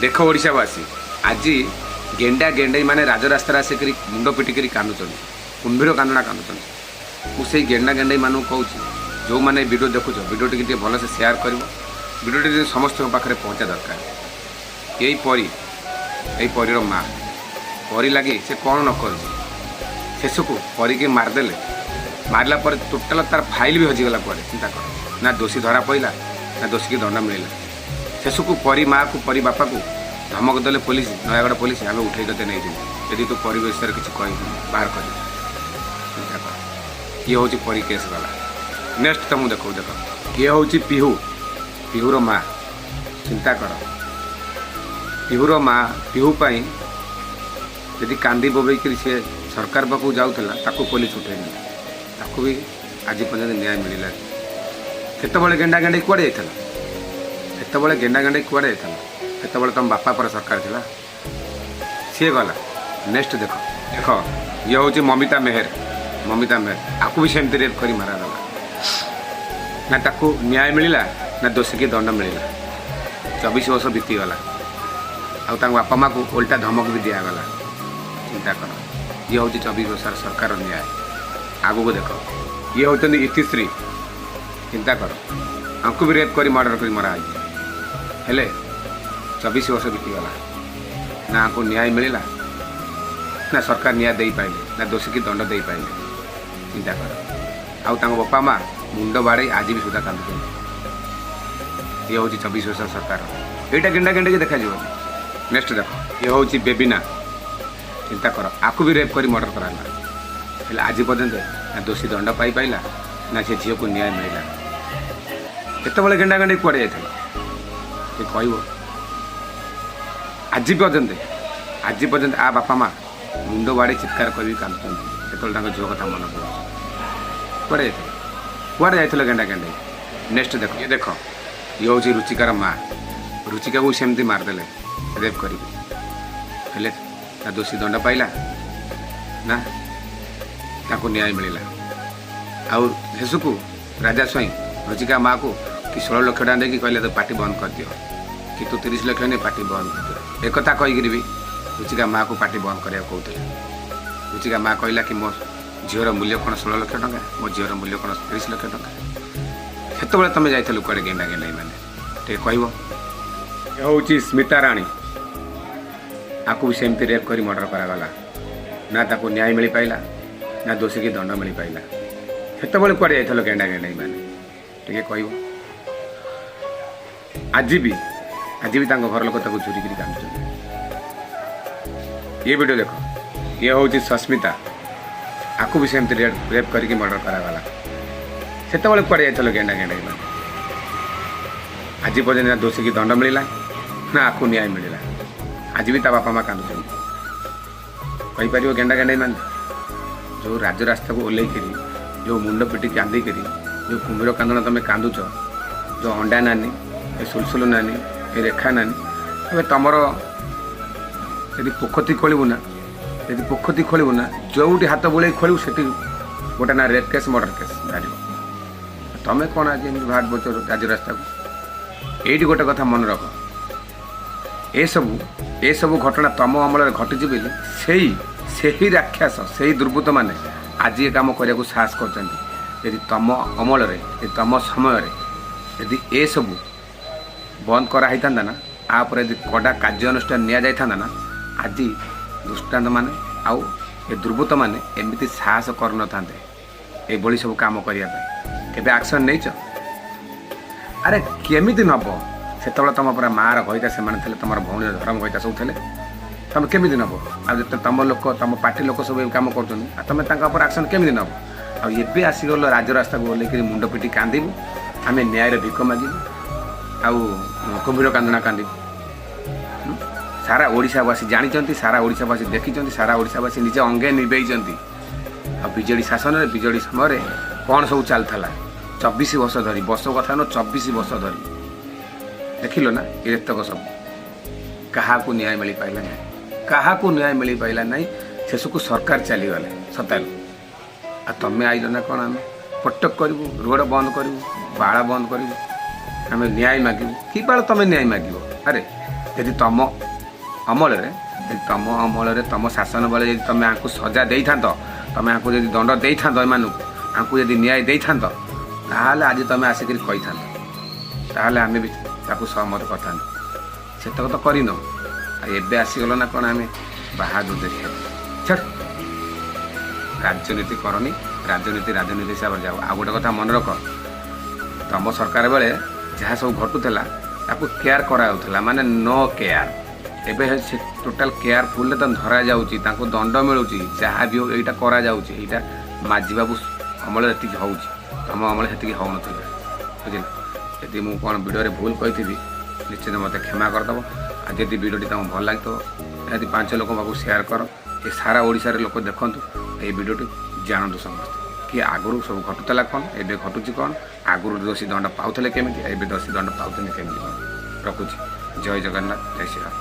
ଦେଖ ଓଡ଼ିଶାବାସୀ, ଆଜି ଗେଣ୍ଡା ଗେଣ୍ଡେଇ ମାନେ ରାଜରାସ୍ତାରେ ଆସିକରି ମୁଣ୍ଡ ପିଟିକରି କାନ୍ଦୁଛନ୍ତି, କୁମ୍ଭୀର କାନ୍ଦଣା କାନ୍ଦୁଛନ୍ତି। ମୁଁ ସେଇ ଗେଣ୍ଡା ଗେଣ୍ଡେଇ ମାନଙ୍କୁ କହୁଛି, ଯେଉଁମାନେ ଭିଡ଼ିଓ ଦେଖୁଛ, ଭିଡ଼ିଓ ଟିକେ ଟିକେ ଭଲସେ ସେୟାର କରିବ। ଭିଡ଼ିଓଟି ସମସ୍ତଙ୍କ ପାଖରେ ପହଞ୍ଚିବା ଦରକାର। ଏଇ ପରି, ଏଇ ପରିର ମା ପରି ଲାଗି ସେ କ'ଣ ନ କରିଛି। ଶେଷକୁ ପରିକି ମାରିଦେଲେ। ମାରିଲା ପରେ ଟୋଟାଲ ତାର ଫାଇଲ୍ ବି ହଜିଗଲା କୁଆଡ଼େ। ଚିନ୍ତା କର, ନା ଦୋଷୀ ଧରା ପଡ଼ିଲା, ନା ଦୋଷୀକି ଦଣ୍ଡ ମିଳିଲା। ଶେଷକୁ ପରି ମାଆକୁ, ପରି ବାପାକୁ ଧମକ ଦେଲେ ପୋଲିସ, ନୟାଗଡ଼ ପୋଲିସ, ଆମେ ଉଠେଇ ତତେ ନେଇଯିବୁ ଯଦି ତୁ ପରି ବିଷୟରେ କିଛି କହିବୁ, ବାହାର କରିବୁ। ଚିନ୍ତା କର, ଇଏ ହେଉଛି ପରି କେସ୍ ଗଲା। ନେକ୍ସଟ ତମକୁ ଦେଖାଉ, ଦେଖ, ଇଏ ହେଉଛି ପିହୁ, ପିହୁର ମା। ଚିନ୍ତା କର, ପିହୁର ମା ପିହୁ ପାଇଁ ଯଦି କାନ୍ଦି ବୋବେଇକିରି ସେ ସରକାର ପାଖକୁ ଯାଉଥିଲା, ତାକୁ ପୋଲିସ ଉଠେଇ ନେଲା। ତାକୁ ବି ଆଜି ପର୍ଯ୍ୟନ୍ତ ନ୍ୟାୟ ମିଳିଲାନି। ସେତେବେଳେ ଗେଣ୍ଡା ଗେଣ୍ଡେଇ କୁଆଡ଼େ ଯାଇଥିଲା? ସେତେବେଳେ ଗେଣ୍ଡା ଗେଣ୍ଡେଇ କୁଆଡ଼େ ଯାଇଥିଲା? ସେତେବେଳେ ତମ ବାପା ପରେ ସରକାର ଥିଲା। ସିଏ ଗଲା। ନେକ୍ସଟ ଦେଖ, ଦେଖ, ଇଏ ହେଉଛି ମମିତା ମେହେର। ମମିତା ମେହେର, ଆକୁ ବି ସେମିତି ରେପ୍ କରି ମାରାଗଲା। ନା ତାକୁ ନ୍ୟାୟ ମିଳିଲା, ନା ଦୋଷୀକି ଦଣ୍ଡ ମିଳିଲା। 24 ବର୍ଷ ବିତିଗଲା ଆଉ ତାଙ୍କ ବାପା ମାଆକୁ ଓଲଟା ଧମକ ବି ଦିଆଗଲା। ଚିନ୍ତା କର, ଇଏ ହେଉଛି 24 ବର୍ଷର ସରକାର ନ୍ୟାୟ। ଆଗକୁ ଦେଖ, ଇଏ ହେଉଛନ୍ତି ଇତିଶ୍ରୀ। ଚିନ୍ତା କର, ଆଙ୍କୁ ବି ରେପ୍ କରି ମର୍ଡ଼ର କରି ମରା ହେଇଛି। ହେଲେ 24 ବର୍ଷ ବିତିଗଲା, ନା ଆଙ୍କୁ ନ୍ୟାୟ ମିଳିଲା, ନା ସରକାର ନ୍ୟାୟ ଦେଇପାରିଲେ, ନା ଦୋଷୀକି ଦଣ୍ଡ ଦେଇପାରିଲେ। ଚିନ୍ତା କର, ଆଉ ତାଙ୍କ ବାପା ମା ମୁଣ୍ଡ ବାଡ଼େଇ ଆଜି ବି ସୁଦ୍ଧା କାନ୍ଦୁଛନ୍ତି। ଇଏ ହେଉଛି 24 ବର୍ଷ ସରକାର। ଏଇଟା ଗେଣ୍ଡା ଗେଣ୍ଡେଇକି ଦେଖାଯିବନି। ନେକ୍ସଟ ଦେଖ, ଇଏ ହେଉଛି ବେବିନା। ଚିନ୍ତା କର, ଆକୁ ବି ରେପ୍ କରି ମର୍ଡ଼ର କରାଗଲା। ହେଲେ ଆଜି ପର୍ଯ୍ୟନ୍ତ ନା ଦୋଷୀ ଦଣ୍ଡ ପାଇପାରିଲା, ନା ସେ ଝିଅକୁ ନ୍ୟାୟ ମିଳିଲା। କେତେବେଳେ ଗେଣ୍ଡା ଗେଣ୍ଡେଇ କୁଆଡ଼େ ଯାଇଥିଲା, କିଏ କହିବ? ଆଜି ପର୍ଯ୍ୟନ୍ତ, ଆଜି ପର୍ଯ୍ୟନ୍ତ ଆ ବାପା ମା ମୁଣ୍ଡ ବାଡ଼େଇ ଚିତ୍କାର କରିକି କାନ୍ଦୁଛନ୍ତି ଯେତେବେଳେ ତାଙ୍କ ଝିଅ କଥା ମନେ ପଡ଼ୁଛି। କୁଆଡ଼େ ଯାଇଥିଲା? କୁଆଡ଼େ ଯାଇଥିଲ ଗେଣ୍ଡା ଗେଣ୍ଡେଇ? ନେକ୍ସଟ ଦେଖ, ଇଏ ଦେଖ, ଇଏ ହେଉଛି ରୁଚିକାର ମା। ରୁଚିକାକୁ ସେମିତି ମାରିଦେଲେ ରେପ୍ କରିକି। ହେଲେ ନା ଦୋଷୀ ଦଣ୍ଡ ପାଇଲା, ନା ତାଙ୍କୁ ନ୍ୟାୟ ମିଳିଲା। ଆଉ ଶେଷକୁ ରାଜା ସ୍ୱାଇଁ ରୁଚିକା ମାଆକୁ କି 16 ଲକ୍ଷ ଟଙ୍କା ଦେଇକି କହିଲେ, ତ ପାଟି ବନ୍ଦ କରିଦିଅ, କି ତୁ 30 ଲକ୍ଷ ନେଇ ପାଟି ବନ୍ଦ କରିଦିଅ। ଏକଥା କହିକିରି ବି ରୁଚିକା ମାଆକୁ ପାଟି ବନ୍ଦ କରିବାକୁ କହୁଥିଲେ। ରୁଚିକା ମା କହିଲା କି ମୋ ଝିଅର ମୂଲ୍ୟ କ'ଣ 16 ଲକ୍ଷ ଟଙ୍କା? ମୋ ଝିଅର ମୂଲ୍ୟ କ'ଣ 30 ଲକ୍ଷ ଟଙ୍କା? ସେତେବେଳେ ତମେ ଯାଇଥିଲ କୁଆଡ଼େ ଗେଣ୍ଡା ଗେଣ୍ଡାଇ ମାନେ, ଟିକେ କହିବ? ଏ ହେଉଛି ସ୍ମିତା ରାଣୀ। ଆକୁ ବି ସେମିତି ରେପ୍ କରି ମର୍ଡ଼ର କରାଗଲା। ନା ତାକୁ ନ୍ୟାୟ ମିଳିପାରିଲା, ନା ଦୋଷୀକି ଦଣ୍ଡ ମିଳିପାରିଲା। ସେତେବେଳେ କୁଆଡ଼େ ଯାଇଥିଲ ଗେଣ୍ଡା ଗେଣ୍ଡାଇ ମାନେ, ଟିକେ କହିବ? ଆଜି ବି, ଆଜି ବି ତାଙ୍କ ଘର ଲୋକ ତାକୁ ଝୁରିକିରି କାନ୍ଦୁଛନ୍ତି। ଇଏ ଭିଡ଼ିଓ ଦେଖ, ଇଏ ହେଉଛି ସସ୍ମିତା। ଆକୁ ବି ସେମିତି ରେପ୍ କରିକି ମର୍ଡ଼ର କରାଗଲା। ସେତେବେଳେ କୁଆଡ଼େ ଯାଇଥିଲ ଗେଣ୍ଡା ଗେଣ୍ଡାଇ ମାନେ? ଆଜି ପର୍ଯ୍ୟନ୍ତ ନା ଦୋଷୀକି ଦଣ୍ଡ ମିଳିଲା, ନା ଆକୁ ନ୍ୟାୟ ମିଳିଲା। ଆଜି ବି ତା ବାପା ମା କାନ୍ଦୁଛନ୍ତି। କହିପାରିବ ଗେଣ୍ଡା ଗେଣ୍ଡାଇ ମାନେ, ଯେଉଁ ରାଜରାସ୍ତାକୁ ଓହ୍ଲେଇକିରି, ଯେଉଁ ମୁଣ୍ଡ ପିଟି କାନ୍ଦିକିରି, ଯେଉଁ କୁମ୍ଭୀର କାନ୍ଦଣା ତମେ କାନ୍ଦୁଛ, ଯେଉଁ ଅଣ୍ଡା ନାନୀ, ଏ ସୁଲସୁଲୁ ନାନୀ, ଏ ରେଖା ନାନୀ, ଏବେ ତମର ଯଦି ପୋଖତି ଖୋଳିବୁ ନା, ଯଦି ପୋଖତି ଖୋଳିବୁ ନା, ଯେଉଁଠି ହାତ ବୁଳେଇ ଖୋଳିବୁ, ସେଠି ଗୋଟେ ନା ରେପ୍ କେସ୍, ମର୍ଡ଼ର କେସ୍ ବାହାରିବ। ତମେ କ'ଣ ଆଜି ଏମିତି ବାହାର ପଡୁଛ ରାଜରାସ୍ତାକୁ? ଏଇଠି ଗୋଟେ କଥା ମନେ ରଖ, ଏସବୁ ଘଟଣା ତମ ଅମଳରେ ଘଟିଛି ବୋଲି ସେଇ ସେହି ରାକ୍ଷସ, ସେଇ ଦୁର୍ବୃତ୍ତମାନେ ଆଜି ଏ କାମ କରିବାକୁ ସାହସ କରୁଛନ୍ତି। ଯଦି ତମ ଅମଳରେ, ଯଦି ତମ ସମୟରେ ଯଦି ଏସବୁ ବନ୍ଦ କରାହେଇଥାନ୍ତା ନା, ଆ ଉପରେ ଯଦି କଡ଼ା କାର୍ଯ୍ୟାନୁଷ୍ଠାନ ନିଆଯାଇଥାନ୍ତା ନା, ଆଜି ଦୁଷ୍ଟାନ୍ତମାନେ ଆଉ ଏ ଦୁର୍ବୃତ୍ତମାନେ ଏମିତି ସାହସ କରିନଥାନ୍ତେ ଏଭଳି ସବୁ କାମ କରିବା ପାଇଁ। କେବେ ଆକ୍ସନ୍ ନେଇଛ? ଆରେ କେମିତି ନେବ? ସେତେବେଳେ ତମ ପୁରା ମାଆର ଘଇତା ସେମାନେ ଥିଲେ, ତମର ଭଉଣୀର ଧରମ ଘଇତା ସବୁ ଥିଲେ। ତମେ କେମିତି ନେବ? ଆଉ ଯେତେ ତମ ଲୋକ, ତମ ପାର୍ଟି ଲୋକ ସବୁ ଏ କାମ କରୁଛନ୍ତି, ଆଉ ତମେ ତାଙ୍କ ଉପରେ ଆକ୍ସନ୍ କେମିତି ନେବ? ଆଉ ଏବେ ଆସିଗଲ ରାଜରାସ୍ତାକୁ ଓହ୍ଲେଇକିରି ମୁଣ୍ଡ ପିଟି କାନ୍ଦିବୁ, ଆମେ ନ୍ୟାୟର ଭିକ ମାଗିବୁ ଆଉ କୁମ୍ଭୀର କାନ୍ଦଣା କାନ୍ଦିବୁ। ସାରା ଓଡ଼ିଶାବାସୀ ଜାଣିଛନ୍ତି, ସାରା ଓଡ଼ିଶାବାସୀ ଦେଖିଛନ୍ତି, ସାରା ଓଡ଼ିଶାବାସୀ ନିଜେ ଅଙ୍ଗେ ନିଭେଇଛନ୍ତି। ଆଉ ବିଜେଡ଼ି ଶାସନରେ, ବିଜେଡ଼ି ସମୟରେ କ'ଣ ସବୁ ଚାଲିଥିଲା 24 ବର୍ଷ ଧରି? ବର୍ଷ କଥା ନୁହଁ, 24 ବର୍ଷ ଧରି ଦେଖିଲ ନା ଏ ଏତକ ସବୁ। କାହାକୁ ନ୍ୟାୟ ମିଳିପାରିଲା ନାହିଁ, କାହାକୁ ନ୍ୟାୟ ମିଳିପାରିଲା ନାହିଁ। ଶେଷକୁ ସରକାର ଚାଲିଗଲେ ସତ୍ତାରୁ, ଆଉ ତମେ ଆଇଲ ନା କ'ଣ? ଆମେ ପଟକ କରିବୁ, ରୋଡ଼ ବନ୍ଦ କରିବୁ, ବାଳ ବନ୍ଦ କରିବୁ, ଆମେ ନ୍ୟାୟ ମାଗିବୁ। କି ବାଳ ତମେ ନ୍ୟାୟ ମାଗିବ? ଆରେ ଯଦି ତମ ଅମଳରେ, ଯଦି ତମ ଅମଳରେ, ତମ ଶାସନ ବେଳେ ଯଦି ତମେ ଆଙ୍କୁ ସଜା ଦେଇଥାନ୍ତ, ତମେ ଆଙ୍କୁ ଯଦି ଦଣ୍ଡ ଦେଇଥାନ୍ତ, ଏମାନଙ୍କୁ ଆଙ୍କୁ ଯଦି ନ୍ୟାୟ ଦେଇଥାନ୍ତ, ତାହେଲେ ଆଜି ତମେ ଆସିକରି କହିଥାନ୍ତ, ତାହେଲେ ଆମେ ବି ତାକୁ ସହମତ କରିଥାନ୍ତୁ। ସେତକ ତ କରିନ, ଆଉ ଏବେ ଆସିଗଲ ନା କ'ଣ ଆମେ ବାହାଦୁର ଦେଖିବାକୁ? ଛାଡ଼, ରାଜନୀତି କରନି। ରାଜନୀତି ରାଜନୀତି ହିସାବରେ ଯାଉ। ଆଉ ଗୋଟେ କଥା ମନେ ରଖ, ତମ ସରକାର ବେଳେ ଯାହା ସବୁ ଘଟୁଥିଲା ତାକୁ କେୟାର କରାଯାଉଥିଲା, ମାନେ ନୋ କେୟାର। ଏବେ ସେ ଟୋଟାଲ କେୟାରଫୁଲରେ ତାଙ୍କୁ ଧରାଯାଉଛି, ତାଙ୍କୁ ଦଣ୍ଡ ମିଳୁଛି, ଯାହା ବି ହଉ ଏଇଟା କରାଯାଉଛି। ଏଇଟା ମାଝିବାବୁ ଅମଳରେ ଏତିକି ହେଉଛି, ତମ ଅମଳରେ ସେତିକି ହେଉନଥିଲା, ବୁଝିଲ? ଯଦି ମୁଁ କ'ଣ ଭିଡ଼ିଓରେ ଭୁଲ କହିଥିବି, ନିଶ୍ଚିତ ମୋତେ କ୍ଷମା କରିଦେବ। ଆଉ ଯଦି ଭିଡ଼ିଓଟି ତମକୁ ଭଲ ଲାଗିଥିବ, ନିହାତି 5 ଲୋକଙ୍କ ପାଖକୁ ସେୟାର କର। ଏ ସାରା ଓଡ଼ିଶାରେ ଲୋକ ଦେଖନ୍ତୁ ଏଇ ଭିଡ଼ିଓଟି, ଜାଣନ୍ତୁ ସମସ୍ତେ କି ଆଗରୁ ସବୁ ଘଟୁଥିଲା କ'ଣ, ଏବେ ଘଟୁଛି କ'ଣ, ଆଗରୁ ଦୋଷୀ ଦଣ୍ଡ ପାଉଥିଲେ କେମିତି, ଏବେ ଦୋଷୀ ଦଣ୍ଡ ପାଉଛନ୍ତି କେମିତି କ'ଣ। ରଖୁଛି, ଜୟ ଜଗନ୍ନାଥ, ଜୟ ଶ୍ରୀରାମ।